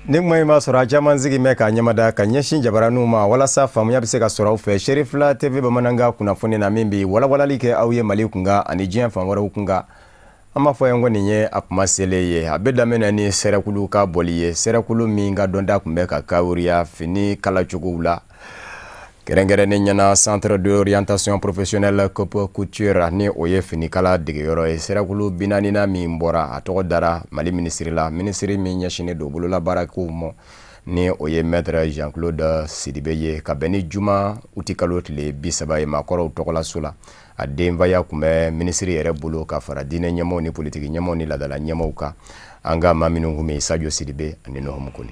Ni kuma in b'a sɔrɔ a caman sigi mɛn k'a ɲɛmada ka ɲɛsin jabaraninw ma walasa faamuya bɛ se ka sɔrɔ aw fɛ Cherifla TV bamanankan kunnafoni na min bɛ walawalali kɛ aw ye Mali kunkan ani diɲɛ fan wɛrɛw kunkan. An b'a fɔ yan ko nin ye a kuma selen ye. A bɛ daminɛ ni sɛrɛkulu ka bɔli ye, sɛrɛkulu min ka dɔnta tun bɛ ka kawuriya fini kalacogow la. Kɛrɛnkɛrɛnnen ɲɛna Centre d'orientation professionnelle Coupe Couture ni o ye finikala degeyɔrɔ ye. Sɛrɛkulu 40nan min bɔra, a tɔgɔ dara Mali minisiri la, minisiri min ɲɛsinnen don bololabaarakow ma ni o ye Maître Jean-Claude Sidibe ye, ka bɛn ni juma utikalo tile 30 ye maakɔrɔw tɔgɔlaso la. A denbaya tun bɛ minisiri yɛrɛ bolo ka fara diinɛ ɲɛmɔgɔw ni politiki ɲɛmɔgɔw ni laadala ɲɛmɔgɔw kan. An ka maa minnu tun bɛ yen, Sadio Sidibe ani Nuhumu Kone.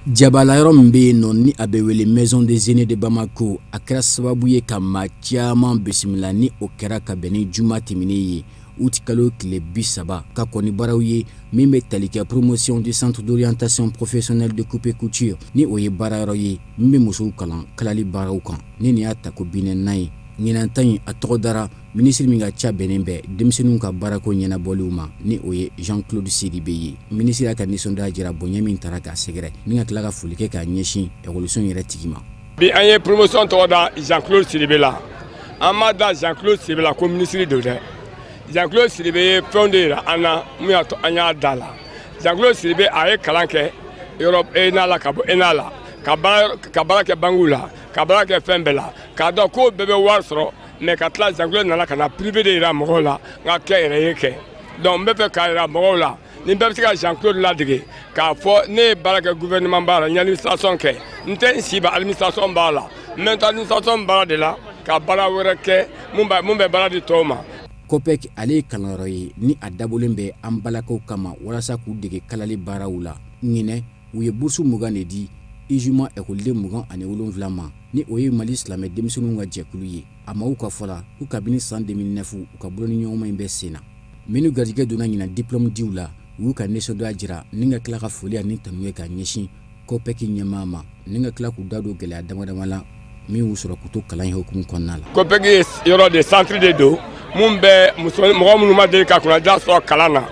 Jabala yɔrɔ min bɛ yen nɔ ni a bɛ wele Maison des aînés de Bamako, a kɛra sababu ye ka maa caman bisimila ni o kɛra ka bɛn ni juma tɛmɛnen ye uti kalo tile 30 ka kɔn ni baaraw ye min bɛ tali kɛ promotion du centre d'orientation professionnelle de coupe couture ni o ye baarayɔrɔ ye min bɛ musow kalan kalali baaraw kan ni nin y'a tako 40nan ye. Ɲinan ta in a tɔgɔ dara minisiri min ka ca bɛnnen bɛ denmisɛnninw ka baarako ɲɛnabɔliw ma ni o ye Jean-Claude Sidibe ye. Minisiri y'a ka nisɔndiya jira bonya min taara k'a sɛgɛrɛ ni ka tila ka foli kɛ k'a ɲɛsin ekɔliso in yɛrɛ tigi ma. Bi an ye promotion tɔgɔ da Jean-Claude Sidibe la. An ma da Jean-Claude Sidibe la ko minisiri don dɛ. Jean-Claude Sidibe ye fɛnw de yira an na mun y'a to an y'a da la. Jean-Claude Sidibe a ye kalan kɛ yɔrɔ ENA la, ka bɔ ENA la, ka baara kɛ banque la, ka baara kɛ fɛn bɛɛ la, k'a dɔn ko bɛɛ bɛ wari sɔrɔ. Mais ka tila Jean-Claude nana ka na privé de yira mɔgɔw la n ka kɛ yɛrɛ ye kɛ. Donc n bɛ fɛ k'a yira mɔgɔw la ni bɛɛ bɛ se ka Jean-Claude ladege k'a fɔ ne ye baara kɛ gouvernement baara la, n ye administration kɛ, n tɛ n si ban administration baara la, n bɛ taa administration baara de la ka baara wɛrɛ kɛ mun bɛ baara di tɔw ma. COPEC ale ye kalanyɔrɔ ye ni a dabɔlen bɛ an balakaw kama walasa k'u dege kalali baaraw la. Ɲinɛ u ye bourse 20 de di UJMA ekɔliden 27 ma ni o ye Mali silamɛ denmisɛnninw ka jɛkulu ye. A maaw ka fɔ la ko kabini san 2009 u ka boloniɲɔgɔnma in bɛ sen na. Minnu garijɛgɛ donna ɲinan diplôme diw la, u y'u ka nisɔndiya jira ni ka tila ka foli ani tanu kɛ k'a ɲɛsin COPEC ɲɛmaa ma ni ka tila k'u da don gɛlɛya dama dama la min y'u sɔrɔ k'u to kalan in hukumu kɔnɔna la. COPEC ye yɔrɔ de centre de don mun bɛ muso mɔgɔ minnu ma deli ka kunnadiya sɔrɔ kalan na,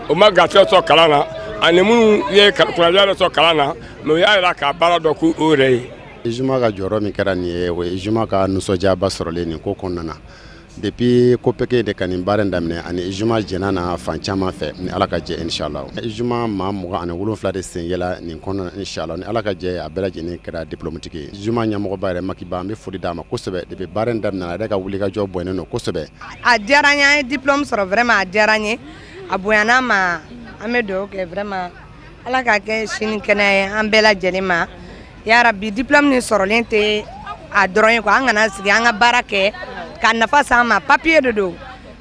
o ma garijɛgɛ sɔrɔ kalan na, ani minnu ye kunnadiya sɔrɔ kalan na, mais u y'a jira k'a baara dɔ k'u yɛrɛ ye. UJMA ka jɔyɔrɔ min kɛra nin ye, o ye UJMA ka nisɔndiyaba sɔrɔlen nin ko kɔnɔna na. Depuis COPEC de ka nin baara in daminɛ, ani UJMA jɛnna na fan caman fɛ ni Ala ka jɛ inchallah. UJMA maa 27 de sen yɛlɛ nin kɔnɔna na inchallah, ni Ala ka jɛ a bɛɛ lajɛlen kɛra diplôme tigi ye. UJMA ɲɛmɔgɔba yɛrɛ Makiba, an bɛ foli d'a ma kosɛbɛ. Depuis baara in daminɛ a yɛrɛ ka wulikajɔ bonyalen don kosɛbɛ. A diyara n ye, an ye diplôme sɔrɔ vraiment a diyara n ye, a bonyana an ma, an bɛ dugawu kɛ vraiment Ala k'a kɛ sini kɛnɛ ye an bɛɛ lajɛlen ma. Yarabi diplôme nin sɔrɔlen tɛ a dɔrɔn ye quoi, an kana sigi an ka baara kɛ ka nafa s'an ma, papier de don,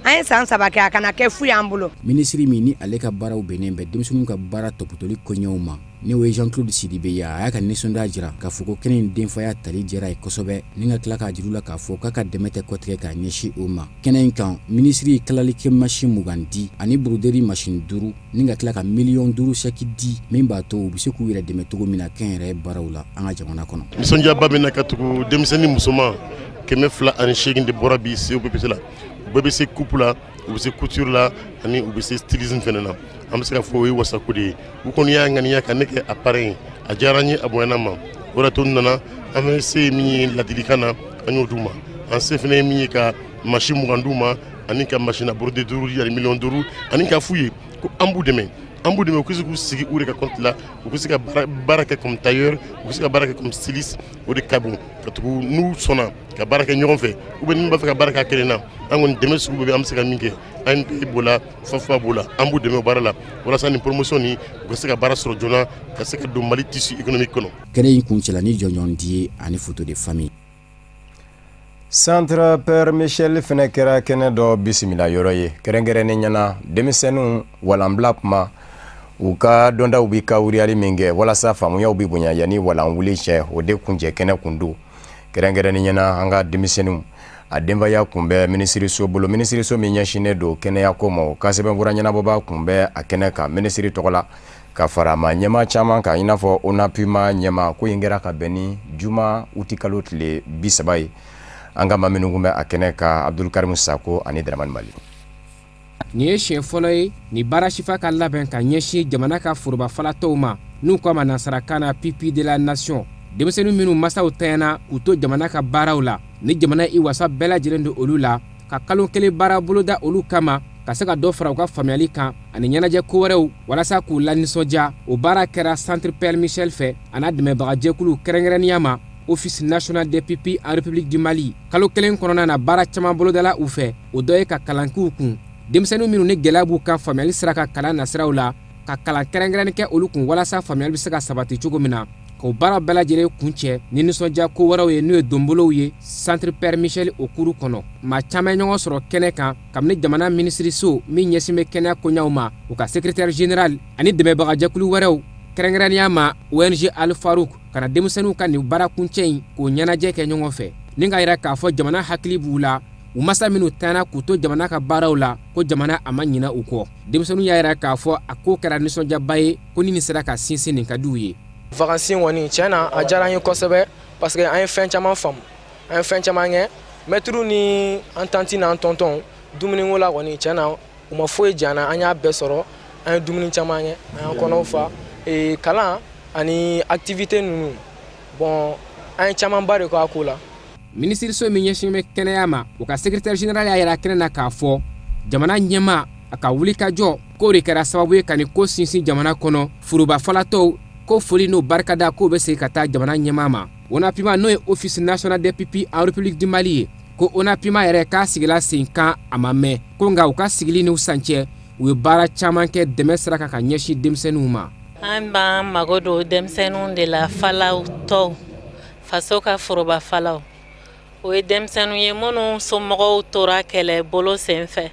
an ye san 3 kɛ a kana kɛ fu y'an bolo. Minisiri min ni ale ka baaraw bɛnnen bɛ denmisɛnninw ka baara tɔpɔtɔli koɲɛw ma ni o ye Jean-Claude Sidibe ye, a y'a ka nisɔndiya jira k'a fɔ ko kɛnɛ in denfaya tali diyara ye kosɛbɛ ni ka tila k'a jira u la k'a fɔ k'a ka dɛmɛ tɛ kɔtigɛ k'a ɲɛsin o ma. Kɛnɛ in kan minisiri ye kalalikɛ machine 20 di ani broderi machine 5 ni ka tila ka miliyɔn 5 sɛki di min b'a to u bɛ se k'u yɛrɛ dɛmɛ cogo min na kɛnyɛrɛye baaraw la an ka jamana kɔnɔ. Nisɔndiyaba bɛ na ka tugu denmisɛnnin musoman 208 de bɔra bi COPPC la. U bɛɛ bɛ se coupe la, u bɛ se couture la ani u bɛ se stylisme fɛnɛ na. An bɛ se k'a fɔ o ye wasako de ye. U kɔni y'a ŋaniya ka ne kɛ a parrain ye. A diyara n ye, a bonyana n ma. O de y'a to n nana, an fɛnɛ se ye min ye ladilikan na, an y'o d'u ma. An se fɛnɛ ye min ye ka machine 20 d'u ma ani ka machine à broder 5 di ani miliyɔn 5 ani k'a f'u ye ko an b'u dɛmɛ. An b'u dɛmɛ u ka se k'u sigi u yɛrɛ ka compte la, u ka se ka baara kɛ comme tailleur, u ka se ka baara kɛ comme styliste. O de ka bon ka tugu n'u sɔnna ka baara kɛ ɲɔgɔn fɛ, ou bien n'u b'a fɛ ka baara kɛ a kelen na, an kɔni dɛmɛ sugu bɛɛ bɛ an bɛ se ka min kɛ. ANPI b'o la, FAFA b'o la, an b'u dɛmɛ o baara la walasa nin promotion nin u ka se ka baara sɔrɔ joona, ka se ka don Mali tissu économique kɔnɔ. Kɛnɛ in kuncɛla ni jɔnjɔn di ye ani photo de famille. Centre Père Michel fɛnɛ kɛra kɛnɛ dɔ bisimila yɔrɔ ye, kɛrɛnkɛrɛnnen ɲɛna denmisɛnninw walanbila kuma u ka dɔndaw bi kawuriyali min kɛ walasa faamuyaw bi bonya yanni walan wuli cɛ, o de kuncɛ kɛnɛ kun don. Kɛrɛnkɛrɛnnen ɲɛna an ka denmisɛnninw a denbaya kun bɛ minisiriso bolo, minisiriso min ɲɛsinnen don kɛnɛyako ma, o ka sɛbɛnfura ɲɛnabɔba kun bɛ a kɛnɛ kan minisiri tɔgɔ la. Ka fara maa ɲɛmaa caman kan, i n'a fɔ ONAPUMA ɲɛmaa. Ko in kɛra ka bɛn ni juma utikalo tile 30 ye. An ka maa minnu kun bɛ a kɛnɛ kan, Abdul Sako ani Dramani Mali. Nin ye siɲɛ fɔlɔ ye ni baara sifa ka labɛn ka ɲɛsin jamana ka foroba falatɔw ma, n'u ko a ma nansarakan na pupilles de la nation, denmisɛnnin minnu masaw tanyana k'u to jamana ka baaraw la. Ni jamana i wasa bɛɛ lajɛlen don olu la, ka kalo kelen baara boloda olu kama, ka se ka dɔ fara u ka faamuyali kan ani ɲɛnajɛ ko wɛrɛw, walasa k'u lanisɔndiya. O baara kɛra Centre Père Michel fɛ, a n'a dɛmɛbagajɛkulu, kɛrɛnkɛrɛnnenya ma Office national des pupilles en République du Mali. Kalo kelen kɔnɔna na, baara caman bolodala u fɛ. O dɔ ye ka kalan k'u kun, denmisɛnnin minnu ni gɛlɛya b'u ka faamuyali sira ka kalan nasiraw la, ka kalan kɛrɛnkɛrɛnni kɛ olu kun, walasa faamuyali bɛ se ka sabati cogo min na. K'o baara bɛɛ lajɛlen kun cɛ ni nisɔndiya ko wɛrɛw ye, n'o ye donbolow ye Centre Père Michel o kuru kɔnɔ. Maa caman ye ɲɔgɔn sɔrɔ kɛnɛ kan, kabini jamana minisiriso min ɲɛsin bɛ kɛnɛya koɲaw ma, u ka secrétaire général, ani dɛmɛbagajɛkulu wɛrɛw, kɛrɛnkɛrɛnnenya ma ONG Al Farouk, ka na denmisɛnninw ka nin baara kuncɛ in k'o ɲɛnajɛ kɛ ɲɔgɔn fɛ, ni ka yira k'a fɔ jamana hakili b'u la, u masa minnu tana k'u to jamana ka baaraw la, ko jamana a ma ɲinɛ u kɔ. Denmisɛnninw y'a yira k'a fɔ a ko kɛra nisɔndiyaba ye, ko ni nin sera ka sinsin, nin ka d'u ye. Vacances kɔni, tiɲɛ na, a diyara an ye kosɛbɛ, parce que an ye fɛn caman faamu, an ye fɛn caman kɛ. Mɛtiriw ni an tantie n'an tonton, dumuniko la kɔni, tiɲɛ na, u ma foyi jɛ an na, an y'a bɛɛ sɔrɔ. An ye dumuni caman kɛ, an y'an kɔnɔw fa. Kalan ani activité ninnu, bon, an ye camanba de kɛ a ko la. Minisiriso min ɲɛsin bɛ kɛnɛya ma, u ka secrétaire général y'a yira kɛnɛ na k'a fɔ jamana ɲɛmaa a ka wulikajɔ k'o de kɛra sababu ye ka nin ko sinsin jamana kɔnɔ. Foroba falatɔw ko foli n'o barikada k'o bɛ segin ka taa jamana ɲɛmaa ma. ONAPIMA, n'o ye Office national des pupilles en République du Mali ye, ko ONAPIMA yɛrɛ k'a sigila sen kan a ma mɛn, ko nka u ka sigili n'u san cɛ, u ye baara caman kɛ dɛmɛ sira kan ka ɲɛsin denmisɛnninw ma. An b'an mago don denmisɛnninw de la, falaw tɔw, faso ka foroba falaw. O ye denmisɛnninw ye minnu somɔgɔw tora kɛlɛ bolo sen fɛ,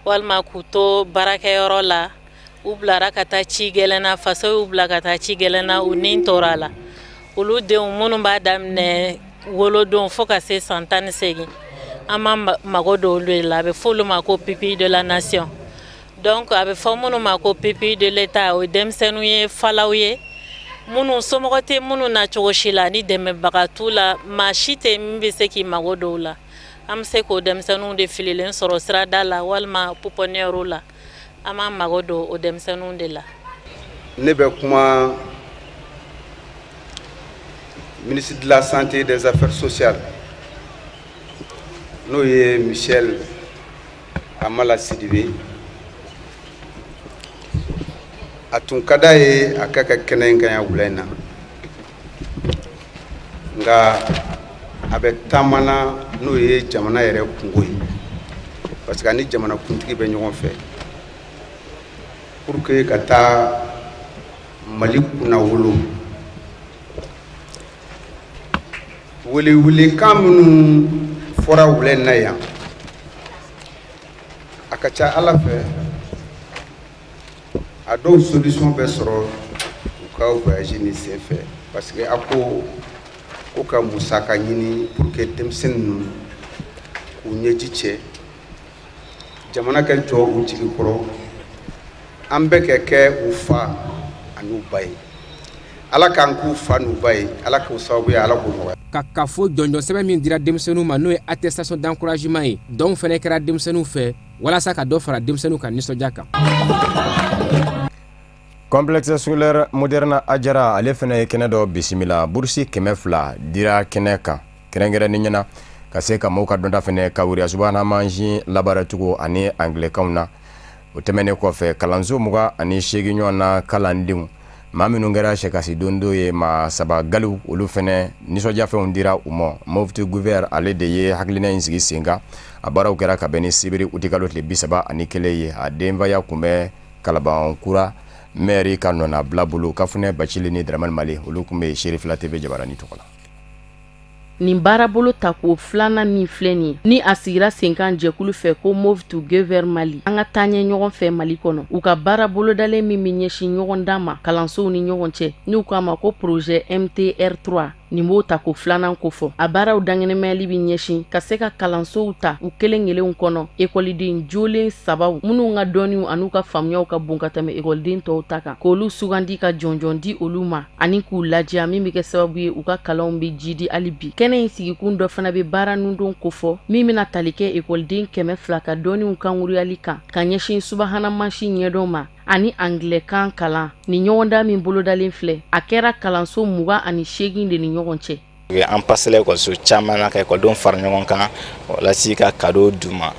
walima k'u to baarakɛyɔrɔ la, u bilara ka taa ci gɛlɛn na, faso y'u bila ka taa ci gɛlɛn na, u ni tora a la. Olu denw minnu b'a daminɛ wolodon fo ka se san 18, an b'an mago don olu de la. A bɛ fɔ olu ma ko pupille de la nation. Donc a bɛ fɔ minnu ma ko pupille de l'État, o ye denmisɛnninw ye, falaw ye, minnu somɔgɔ tɛ minnu na cogo si la, ni dɛmɛbaga t'u la, maa si tɛ min bɛ se k'i mago don u la. An bɛ se k'o denmisɛnninw de fililen sɔrɔ sirada la walima pouponnière la. An b'an mago don o denmisɛnninw de la. Ne bɛ kuma ministre de la Santé et des Affaires sociales, n'o ye Michel Amala Sidibe. A tun ka d'a ye a ka kɛ kɛnɛ in kan yan wula in na, nka a bɛ taama na, n'o ye jamana yɛrɛ kungo ye, parce que a ni jamana kuntigi bɛ ɲɔgɔn fɛ pour que ka taa Mali kunnawolo. Welewelekan minnu fɔra wula in na yan, a ka ca Ala fɛ, a dɔw solution bɛ sɔrɔ u ka voyage nin sen fɛ, parce que a ko ko ka musaka ɲini pour que denmisɛnnin ninnu k'u ɲɛji cɛ, jamana ka jɔ u jigi kɔrɔ, an bɛ ka kɛ u fa ani u ba ye. Ala k'an k'u fa n'u ba ye, Ala k'u sababu ye, Ala k'u nɔgɔya. Ka kafo jɔnjɔn sɛbɛn min dira denmisɛnninw ma, n'o ye attestation d'encouragement ye, dɔnw fana kɛra denmisɛnninw fɛ walasa ka dɔ fara denmisɛnninw ka nisɔndiya kan. Complexe scolaire moderne Ajara, ale fana ye kɛnɛ dɔ bisimila. Bourse 200 dira kɛnɛ kan, kɛrɛnkɛrɛnnen ɲɛna ka se ka maaw ka dɔnta fana ka wuriya subahana mansin labaaracogo ani angilɛkanw na. O tɛmɛnen kɔfɛ, kalanso 28 ɲɔgɔn na kalandenw, maa minnu kɛra sɛkasi dondo ye, maa saba galiw, olu fana nisɔndiyafɛnw dira u ma. Mofti Gouver, ale de ye hakilina in sigi sen kan. A baaraw kɛra ka bɛn ni sibiri utikalo tile 31 ye. A denbaya tun bɛ Kalabankura maire ka nɔnabila bolo. Kafunɛ Bacili ni Dramani Mali, olu tun bɛ Serifila TV jabarani tɔgɔ la. Nin baarabolo tako filanan min filɛ nin ye, ni a sigira sen kan jɛkulu fɛ ko Move Together Mali, an ka taa ɲɛ ɲɔgɔn fɛ Mali kɔnɔ, u ka baara bolodalen min bɛ ɲɛsin ɲɔgɔndan ma kalansow ni ɲɔgɔn cɛ, n'u k'a ma ko projet MTR3. Nin b'o tako filanan kofɔ. A baaraw dankɛnɛmayali bɛ ɲɛsin ka se ka kalansow ta u kelen kelenw kɔnɔ, ekɔliden jolen sabaw minnu ka dɔnniw an'u ka faamuyaw ka bon ka tɛmɛ ekɔliden tɔw ta kan, k'olu sugandi ka jɔnjɔn di olu ma ani k'u ladiya, min bɛ kɛ sababu ye u ka kalanw bɛ jidi hali bi. Kɛnɛ in sigikun dɔ fana bɛ baara nundon kofɔ min bɛna tali kɛ ekɔliden 200 ka dɔnniw kankuruyali kan ka ɲɛsin subahana mansin ɲɛdɔn ma ani angilɛkan kalan. Ni ɲɔgɔndan min bolodalen filɛ, a kɛra kalanso 28 de ni ɲɔgɔn cɛ. An pasela ekɔliso caman na ka ekɔlidenw fara ɲɔgɔn kan walasa ka cadeau d'u ma.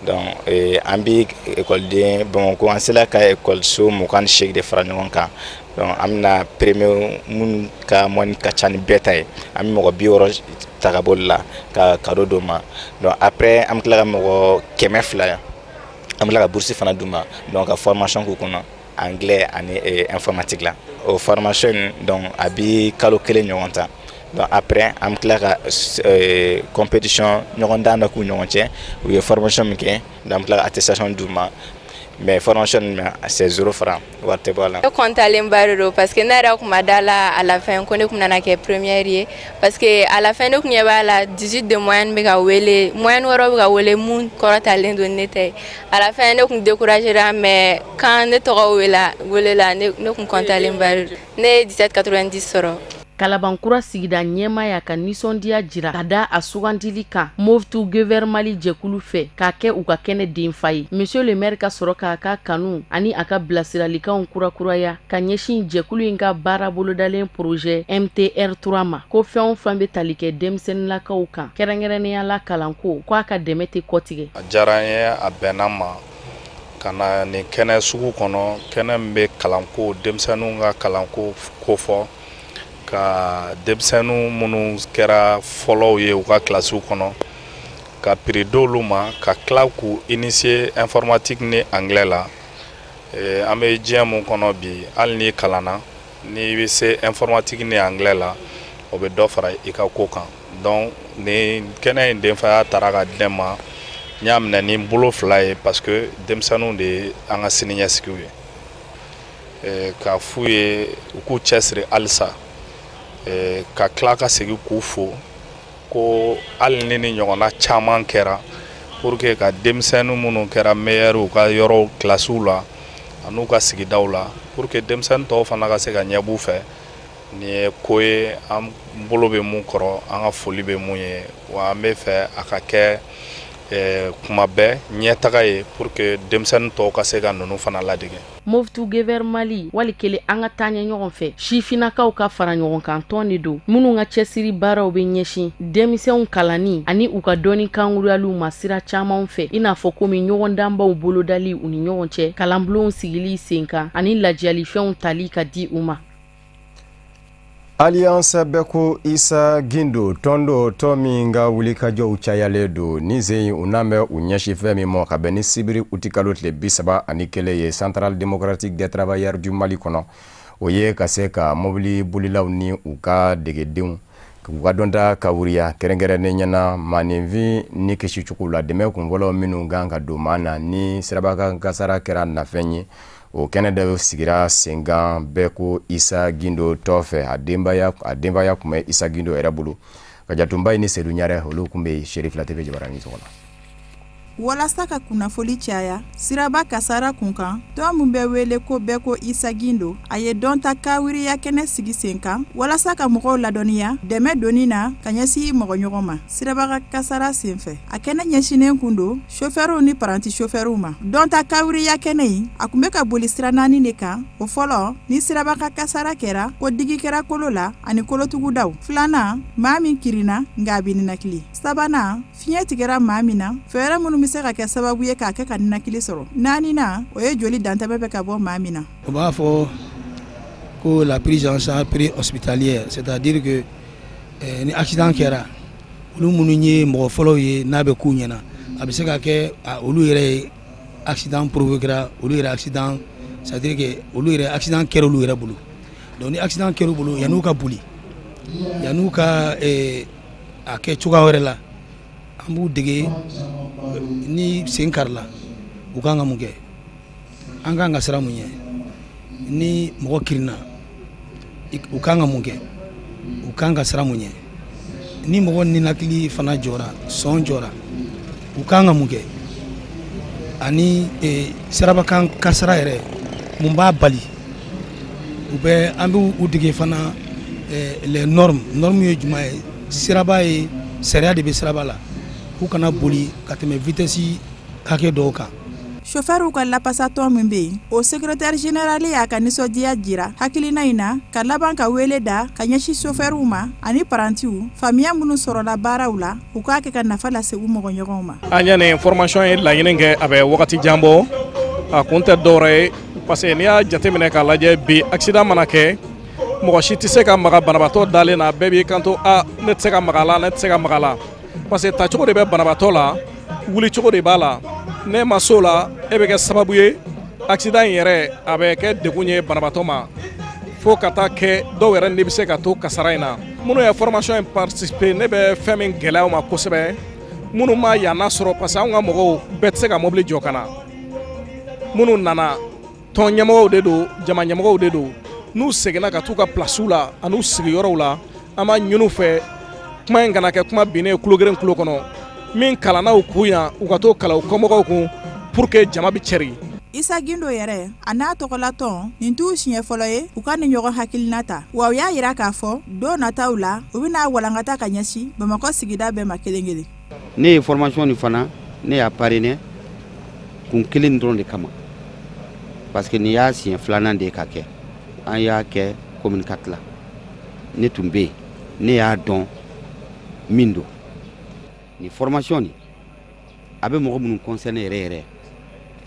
Donc an bɛ ekɔliden Bamakɔ, an sela ka ekɔliso 28 de fara ɲɔgɔn kan. Donc an bɛna premier minnu ka moyenne ka ca ni bɛɛ ta ye, an bɛ mɔgɔ 60 ta ka bɔ olu la ka cadeau d'u ma. Donc après an bɛ tila ka mɔgɔ 200, an bɛ tila ka bourse fana d'u ma, donc ka formation k'u kɔnɔ anglais ani informatique la. O formation donc a bi kalo 1 ɲɔgɔn ta. Donc après an bɛ tila ka compétition ɲɔgɔndan dɔ k'u ɲɔgɔn cɛ, u ye formation min kɛ, donc an bɛ tila ka attestation d'u ma. Mais formation c'est 0 franc, wari tɛ bɔ a la. Ne kɔntalenba de don parce que ne yɛrɛ kun ma da la à la fin ko ne kun nana kɛ première ye, parce que à la fin ne kun ɲɛ b'a la 18 de moyenne bɛ ka wele, moyenne wɛrɛw bɛ ka wele mun kɔrɔtalen don ne ta ye. À la fin ne kun découragé ra, mais quand ne tɔgɔ welela ne kun kɔntalenba de don. Ne ye 17,90 sɔrɔ. Kalabankura sigida ɲɛma y'a ka nisɔndiya jira ka da a sugandili kan Move Together Mali jɛkulu fɛ k'a kɛ u ka kɛnɛ denfa ye. Monsieur le maire ka sɔrɔ k'a ka kanu ani a ka bilasiralikanw kurakuraya ka ɲɛsin jɛkulu in ka baara bolodalen projet MTR3 ma, ko fɛn o fɛn bɛ tali kɛ denmisɛnninlakaw kan, kɛrɛnkɛrɛnnenya la kalanko, k'a ka dɛmɛ tɛ kɔtigɛ. A diyara n ye, a bɛnna ma ka na nin kɛnɛ sugu kɔnɔ, kɛnɛ min bɛ kalanko, denmisɛnninw ka kalanko kofɔ, ka denmisɛnninw minnu kɛra fɔlɔw ye u ka kilasiw kɔnɔ ka prix d'olu ma, ka tila k'u initier informatique ni anglais la. An bɛ diɲɛ mun kɔnɔ bi, hali n'i kalanna, n'i bɛ se informatique ni anglais la, o bɛ dɔ fara i ka ko kan. Donc nin kɛnɛ in denfaya taara ka di ne ma, n y'a minɛ ni n bolo fila ye parce que denmisɛnninw de ye an ka siniɲɛsigiw ye. K'a f'u ye u k'u cɛsiri halisa, ka tila ka segin k'u fo ko hali ni ni ɲɔgɔnna caman kɛra pour que ka denmisɛnnin minnu kɛra meilleur u ka yɔrɔw kilasiw la an'u ka sigidaw la, pour que denmisɛnnin tɔw fana ka se ka ɲɛb'u fɛ. Nin ye ko ye an bolo bɛ mun kɔrɔ, an ka foli bɛ mun ye, wa an bɛ fɛ a ka kɛ kuma bɛɛ ɲɛtaga ye pour que denmisɛnnin tɔw ka se ka ninnu fana ladege. Move Together Mali wali kelen an ka taa ɲɛ ɲɔgɔn fɛ, sifinnakaw ka fara ɲɔgɔn kan tɔn de don minnu ka cɛsiri baaraw bɛ ɲɛsin denmisɛnw kalanni ani u ka dɔnni kankuruyaliw ma sira caman fɛ, i n'a fɔ komi ɲɔgɔndanbaw bolodali u ni ɲɔgɔn cɛ, kalanbulonw sigili sen kan ani ladiyalifɛnw tali ka di u ma. Alliance Bɛko Isa Gindo tɔn do, tɔn min ka wulikajɔw cayalen don ni sen u n'an bɛ u ɲɛsin fɛn min ma ka bɛn ni sibiri utikalo tile 31 ye Centrale démocratique des travailleurs du Mali kɔnɔ, o ye ka se ka mobili bolilaw ni u ka degedenw k'u ka dɔnta ka wuriya, kɛrɛnkɛrɛnnen ɲɛna maaninfin ni kisicogo la, dɛmɛ kunfɔlɔ minnu kan ka don maa na ni sirabakan kasara kɛra nafɛn ye. O kɛnɛ dɔ sigira sen kan Bɛko Isa Gindo tɔ fɛ, a denbaya tun bɛ Isa Gindo yɛrɛ bolo. Ka Jatunba ni Sedu Ɲarɛ, olu tun bɛ Serifila TV jabaranin tɔgɔ la. Walasa ka kunnafoli caya siraba kasara kun kan, tɔn min bɛ wele ko Bɛko Isa Gindo, a ye dɔnta kawuriya kɛnɛ sigi sen kan walasa ka mɔgɔw ladɔnniya dɛmɛ donni na ka ɲɛsin mɔgɔ ɲɔgɔn ma siraba kasara senfɛ. A kɛnɛ ɲɛsinnen kun don sofɛriw ni paranti sofɛriw ma. Dɔnta kawuriya kɛnɛ in, a kun bɛ ka boli sira 4 de kan. O fɔlɔ, ni siraba kasara kɛra ko digi kɛra kolo la ani kolotugudaw. Filanan, maa min kirinna nka a bɛ ninakili. Sabanan, fiɲɛ tigɛra maa min na, fɛɛrɛ minnu bɛ se ka kɛ sababu ye k'a kɛ ka ninakili sɔrɔ. Naaninan, o ye joli dantɛmɛ bɛ ka bɔ maa min na. O b'a fɔ ko la prise en charge pré-hospitalière, c'est-à-dire que ni accident kɛra, olu minnu ye mɔgɔ fɔlɔw ye n'a bɛ k'u ɲɛna, a bɛ se ka kɛ olu yɛrɛ ye accident provoquera, olu yɛrɛ accident, c'est-à-dire que olu yɛrɛ accident kɛra olu yɛrɛ bolo. Donc ni accident kɛra u bolo, yan'u ka boli, yan'u ka a kɛ cogoya wɛrɛ la, an b'u dege ni sen karila u kan ka mun kɛ, an kan ka sira mun ɲɛ, ni mɔgɔ kirinna u kan ka mun kɛ. U kan ka siran mun ɲɛ? Ni mɔgɔ ninakili fana jɔra, sɔn jɔra, u kan ka mun kɛ? Ani sirabakan kasara yɛrɛ, mun b'a bali? U bɛ an bɛ u dege fana les normes. Normes ye jumɛn ye? Siraba ye, sariya de bɛ siraba la, k'u kana boli ka tɛmɛ vitesse hakɛ dɔw kan. Chauffeurw ka lapasatɔn min bɛ yen, o secrétaire général y'a ka nisɔndiya jira hakilina in na, ka laban ka wele da ka ɲɛsin chauffeurw ma ani parantiw, faamuya minnu sɔrɔla baaraw la, u k'a kɛ ka nafa lase u mɔgɔɲɔgɔnw ma. An ye nin formation ye laɲini kɛ, a bɛ wagati jan bɔ. A kun tɛ dɔwɛrɛ ye, parce que n'i y'a jateminɛ k'a lajɛ bi, accident mana kɛ, mɔgɔ si tɛ se ka maga banabaatɔ dalen na. Bɛɛ b'i kanto: "A, ne tɛ se ka maga a la, ne tɛ se ka maga a la", parce que tacogo de bɛ banabaatɔ la, wulicogo de b'a la. Ne ma so la, e bɛ kɛ sababu ye accident in yɛrɛ a bɛ kɛ degun ye banabaatɔ ma, fo ka taa kɛ dɔw yɛrɛ ni bɛ se ka to kasara in na. Minnu ye formation in participer, ne bɛ fɛn min gɛlɛya u ma kosɛbɛ, minnu ma yan sɔrɔ, parce que anw ka mɔgɔw bɛɛ tɛ se ka mobili jɔ ka na. Minnu nana, tɔn ɲɛmɔgɔw de don, jama ɲɛmɔgɔw de don. N'u seginna ka t'u ka place la an'u sigiyɔrɔw la, an b'a ɲini u fɛ, kuma in kana kɛ kuma binnen ye kulo kelen kulo kɔnɔ. Min kalanna u kun yan, u ka t'o kalan u kɔmɔgɔw kun, pour que jama bɛ cɛri. Isa Gindo yɛrɛ a n'a tɔgɔlatɔn, nin t'u siɲɛ fɔlɔ ye u ka nin ɲɔgɔn hakilina ta, wa u y'a yira k'a fɔ don nataw la, u bɛna walankata ka ɲɛsin Bamakɔ sigida bɛɛ ma kelen kelen. Ne ye formation nin fana, ne y'a parrainé kun kelen dɔrɔn de kama, parce que nin y'a siɲɛ filanan de ye ka kɛ. An y'a kɛ commune 4 la, ne tun bɛ yen, ne y'a dɔn min don. Nin formation nin, a bɛ mɔgɔ minnu concerné yɛrɛ yɛrɛ,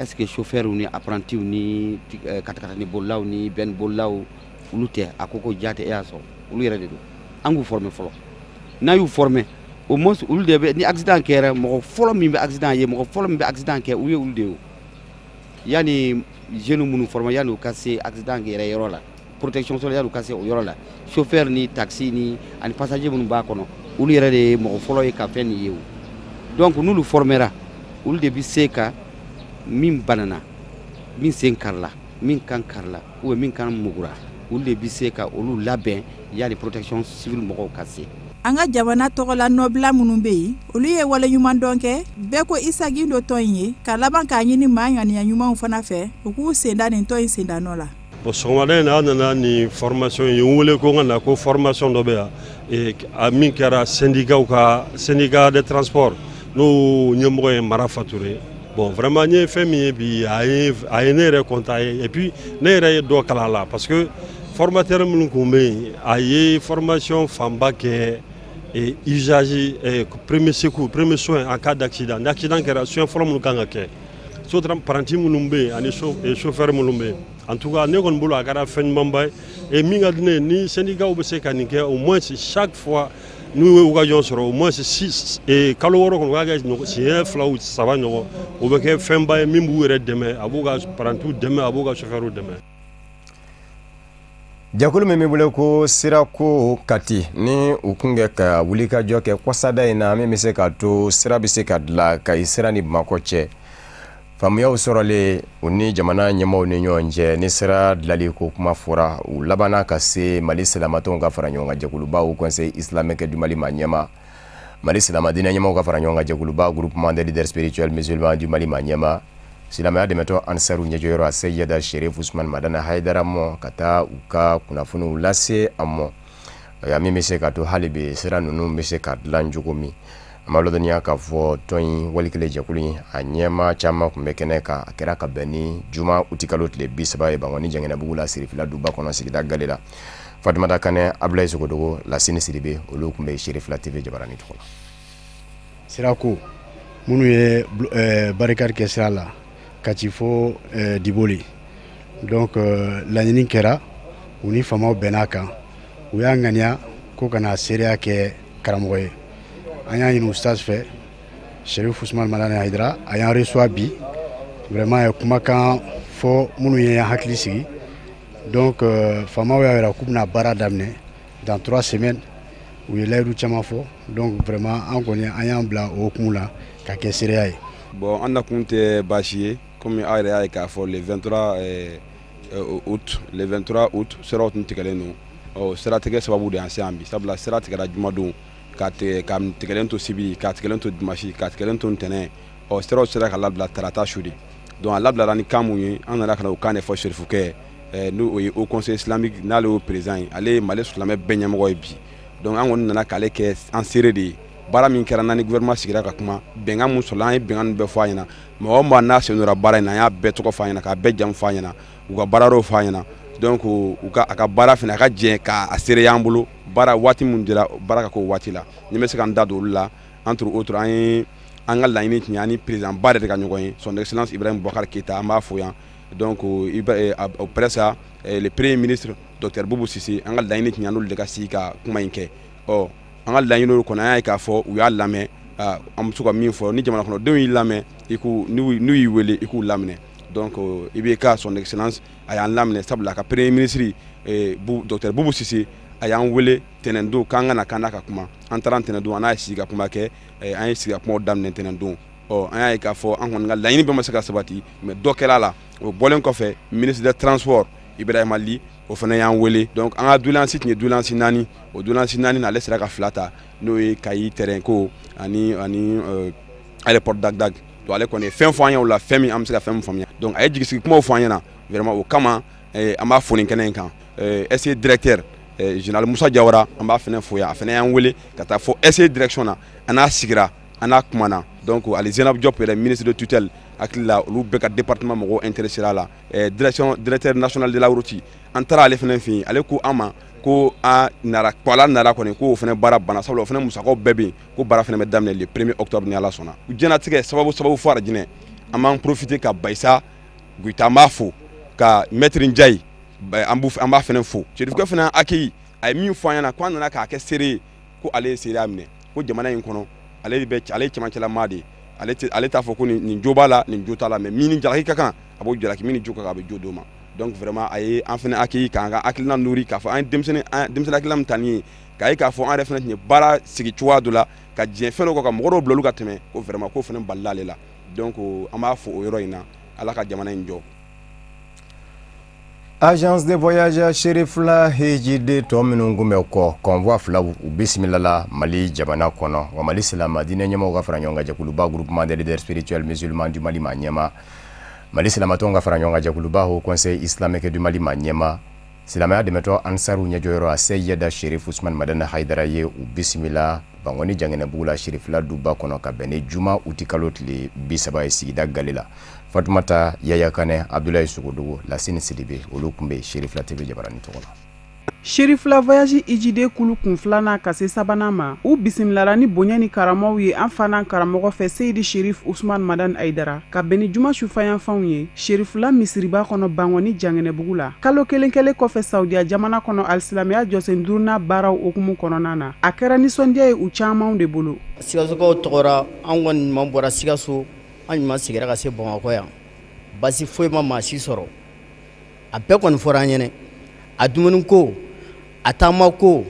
est ce que chauffeur ni apprenti ni katakatani bolilaw ni bɛn bolilaw, olu tɛ? A ko ko ja tɛ, e y'a sɔrɔ olu yɛrɛ de don. An k'u former fɔlɔ. N'a y'u former, au moins olu de bɛ, ni accident kɛra, mɔgɔ fɔlɔ min bɛ accident ye, mɔgɔ fɔlɔ min bɛ accident kɛ, u ye olu de ye. O yanni jeunes minnu former, yanni u ka se accident yɛrɛ yɔrɔ la, protection sɔrɔ, yanni u ka se o yɔrɔ la, chauffeur ni taxi ni ani passager minnu b'a kɔnɔ, olu yɛrɛ de ye mɔgɔ fɔlɔ ye ka fɛn nin ye. O donc n'olu formera, olu de bɛ se ka min banana, min sen karila, min kan karila ou bien min kan mugura, olu de bɛ se ka olu labɛn yanni protection civile mɔgɔw ka se. An ka jamana tɔgɔla nɔbila minnu bɛ yen, olu ye waleɲuman dɔn kɛ bɛɛ ko Isa Gindo tɔn in ye, ka laban k'a ɲini maa ŋaniya ɲumanw fana fɛ, u k'u senda nin tɔn in senda nɔ la. Bon, sɔgɔmada in na, an nana nin formation ye. N wele ko n ka na, ko formation dɔ bɛ yan, a min kɛra syndicat ka, syndicat de transport, n'o ɲɛmɔgɔ ye Mara Fature. Bon, vraiment, n ye fɛn min ye bi, a ye ne yɛrɛ content ye. Et puis ne yɛrɛ ye dɔ kalan a la, parce que formateur minnu tun bɛ yen, a ye formation fanba kɛ usage premier secours, premier soin en cas d'accident. Ni accident kɛra, soin fɔlɔ minnu kan ka kɛ, so apprenti minnu bɛ yen ani chauffeur minnu bɛ yen. En tout cas, ne kɔni bolo, a kɛra fɛn ɲumanba ye. Et min ka di ne ye, ni syndicat bɛ se ka nin kɛ au moins chaque fois n'u ye occasion sɔrɔ, au moins six kalo 6 kɔnɔ, u k'a kɛ siɲɛ fila ou saba ɲɔgɔn, o bɛ kɛ fɛnba ye min b'u yɛrɛ dɛmɛ, a b'u ka apprentiw dɛmɛ, a b'u ka chauffeur dɛmɛ. Jɛkulu min bɛ wele ko Sirako Kati, ni u kun kɛ ka wulikajɔ kɛ kɔsada in na, min bɛ se k'a to sira bɛ se ka dilan Kayi sira ni Bamakɔ cɛ, faamuyaw sɔrɔlen u ni jamana ɲɛmaaw ni ɲɔgɔn cɛ, ni sira dilanli ko kuma fɔra, u labanna ka se Mali silamatɔnw ka fara ɲɔgɔn kan jɛkuluba, Conseil islamique du Mali ma ɲɛma, Mali silamadinɛ ɲɛmaaw ka fara ɲɔgɔn kan jɛkuluba, Groupement des leaders spirituels musulmans du Mali ma ɲɛma, silamɛya dɛmɛtɔ Ansaru ɲɛjɔyɔrɔ a Seyida Sherif Usman Madani Hayidara mɔ, ka taa u ka kunnafoniw lase a mɔ ya, min bɛ se ka to hali bi sira ninnu bɛ se ka dilan cogo min. An b'a ladɔnniya k'a fɔ tɔn in walikelen jɛkulu in, a ɲɛma caman tun bɛ kɛnɛ kan. A kɛra ka bɛn ni juma utikalo tile 30 ye, Bankɔni Jɛngɛnɛbugu la, Sirifila duba kɔnɔ, sigida gale la. Fatumata Kanɛ, Abulayi Sogodogo, Lasini Sidibe, olu tun bɛ Sirifila TV jabarani tɔgɔ la. Sirako minnu ye barricade kɛ sira la ka ci fo Diboli, donc laɲini kɛra, u ni faamaw bɛnn'a kan, u y'a ŋaniya ko ka na seereya kɛ karamɔgɔ ye. An y'a ɲini ustaz fɛ, Sherif Usman Madani Hayidara, a y'an reçoit bi. Vraiment, a ye kumakan fɔ minnu ye an hakili sigi. Donc faamaw y'a yira k'u bɛna baara daminɛ dans 3 semaines. U ye layidu caman fɔ. Donc vraiment, an kɔni, an y'an bila o hukumu la ka kɛ seereya ye. Bon, an nakun tɛ baasi ye. Komi aw yɛrɛ y'a ye k'a fɔ le 23 août, le 23 août, siraw tun tigɛlen don. Ɔ siratigɛ sababu de y'an se yan bi, sabula sira tigɛra jumadon, ka tigɛ ka tigɛlen to sibiri, ka tigɛlen to dimasi, ka tigɛlen to ntɛnɛn. Ɔ siraw sera ka labila tarata su de. Donc a labilara ni kan mun ye, an nana ka na o kan de fɔ serifukɛ, n'o ye Haut Conseil islamique, n'ale y'o président ye, ale ye Mali silamɛ bɛɛ ɲɛmɔgɔ ye bi. Donc an kɔni nana k'ale kɛ an seere de ye. Baara min kɛra n'an ni gouvernement sigira ka kuma, bɛnkan mun sɔrɔla, an ye bɛnkan ninnu bɛɛ fɔ a ɲɛna. Mɔgɔ o mɔgɔ n'a sen donna baara in na, an y'a bɛɛ tɔgɔ fɔ a ɲɛna, k'a bɛɛ jamu fɔ a ɲɛna, u ka baara yɔrɔw fɔ a ɲɛna. Donc u ka a ka baara fana, a ka jɛ k'a seereya an bolo, baara waati mun dira, baara ka k'o waati la. Ni bɛ se ka n da don olu la, entre autres, an ye an ka laɲini tun ye an ni président ba yɛrɛ de ka ɲɔgɔn ye, son excellence Ibrahim Boubacar Keïta, an b'a fo yan. Donc après ça, le premier ministre docteur Boubou Cissé, an ka laɲini tun ye an n'olu de ka sigi ka kuma in kɛ. Ɔ an ka laɲiniw kɔnɔ, an y'a ye k'a fɔ u y'a lamɛn. An bɛ se ka min fɔ, ni jamana kɔnɔdenw y'i lamɛn, i k'u n'u y'i wele, i k'u laminɛ. Donc IBK, son excellence, a y'an laminɛ, sabula a ka premier ministre docteur Boubou Cissé a y'an wele tɛnɛn don k'an ka na k'an n'a ka kuma. An taara tɛnɛn don, an n'a ye sigi ka kuma kɛ, an ye sigi ka kumaw daminɛ tɛnɛn don. Ɔ an y'a ye k'a fɔ an kɔni ka laɲini bɛɛ ma se ka sabati, mais dɔ kɛra a la. O bɔlen kɔfɛ, ministre des transports Ibrahima Ly, o fana y'an wele. Donc an ka doléance tun ye doléance 4, o doléance 4 na, ale sera ka 2 ta, n'o ye Kayi terrain ko ani aéroport Dag Dag. Donc ale kɔni ye fɛn fɔ an ye o la, fɛn min an bɛ se ka fɛn min faamuya. Donc a ye jigisigi kumaw fɔ an ɲɛna vraiment, o kama an b'a fo nin kɛnɛ in kan. SE directeur général Moussa Diawara, an b'a fana fo yan, a fana y'an wele ka taa fɔ SE direction na, an n'a sigira, an n'a kumana. Donc ale Zeynab Diop yɛrɛ, ministre de tutelle, hakili la olu bɛɛ ka département mɔgɔw intéressé a la. Direction, directeur national de la route, an taara ale fana fɛ yen, ale ko an ma ko a nara ko ala nara kɔni ko o fana baara banna, sabula o fana musakaw bɛɛ bɛ yen, ko baara fana bɛ daminɛ le 1er octobre ni Ala sɔnna. Diɲɛlatigɛ sababu fɔ Arajinɛ, an b'an profiter ka Bayisa Goyita, an b'a fo, ka maître Ndiaye, an b'a fana fo. Serifukɛ fana accueilli, a ye min fɔ an ɲɛna, ko an nana k'a kɛ seere ye, ko ale ye seereya minɛ, ko jamana in kɔnɔ ale ye cɛmancɛlamaa de ye, ale t'a fɔ ko nin jo b'a la, nin jo t'a la, mais min ni jalaki ka kan a b'o jalaki, min ni jo ka kan a bɛ jo d'o ma. Donc vraiment a ye an fana accueilli k'an ka hakilina nourri, k'a fɔ an ye denmisɛnnin hakilina min ta nin ye, k'a ye k'a fɔ an yɛrɛ fana tun ye baara sigi cogoya dɔ la, ka diɲɛ fɛn dɔ kɔ, ka mɔgɔ dɔw bila olu ka tɛmɛ, ko vraiment k'o fana balila ale la. Donc an b'a fo o yɔrɔ in na, Ala ka jamana in jɔ. Agence de voyage Cherifla hijiden tɔ minnu kun bɛ kɔ, convoi 2 u bisimilala Mali jamana kɔnɔ. Wa Mali silamɛ diinɛ ɲɛmɔgɔw ka fara ɲɔgɔn kan jɛkuluba groupement des leaders spirituels musulmans du Mali ma ɲɛma, Mali silamatɔnw ka fara ɲɔgɔn kan jɛkuluba Haut Conseil islamique du Mali ma ɲɛma, silamɛya dɛmɛtɔ Ansaru ɲɛjɔyɔrɔ a Seyida Cherif Ousmane Madani Haidara ye u bisimila Bankoni Jangɛnɛbugu la Cherifla duba kɔnɔ ka bɛn ni juma utikalo tile 30 ye sigida Gale la. Fatoumata Yaya Kane, Abdoulaye Sogodogo, Lasine Sidibe, olu tun bɛ Cherifla TV jabarani tɔgɔ la. Cherifla voyage hijiden kulu kun 2nan ka se 3nan ma, u bisimilara ni bonya ni karamaw ye an fana karamɔgɔ fɛ Seyidi Cherif Ousmane Madani Haidara ka bɛn ni juma sufayanfanw ye Cherifla misiriba kɔnɔ Bankoni Jangɛnɛbugu la. Kalo kelen kɛlen kɔfɛ Saudiya jamana kɔnɔ alisilamɛya jɔsen 5nan baaraw hukumu kɔnɔna na, a kɛra nisɔndiya ye u camanw de bolo. Sikasokaw tɔgɔra, an kɔni ɲuman bɔra Sikaso, an ɲuman sigira ka se Bamakɔ yan, basi foyi ma maa si sɔrɔ, a bɛɛ kɔni fɔra an ɲɛnɛ, a dumuni ko, a taama ko,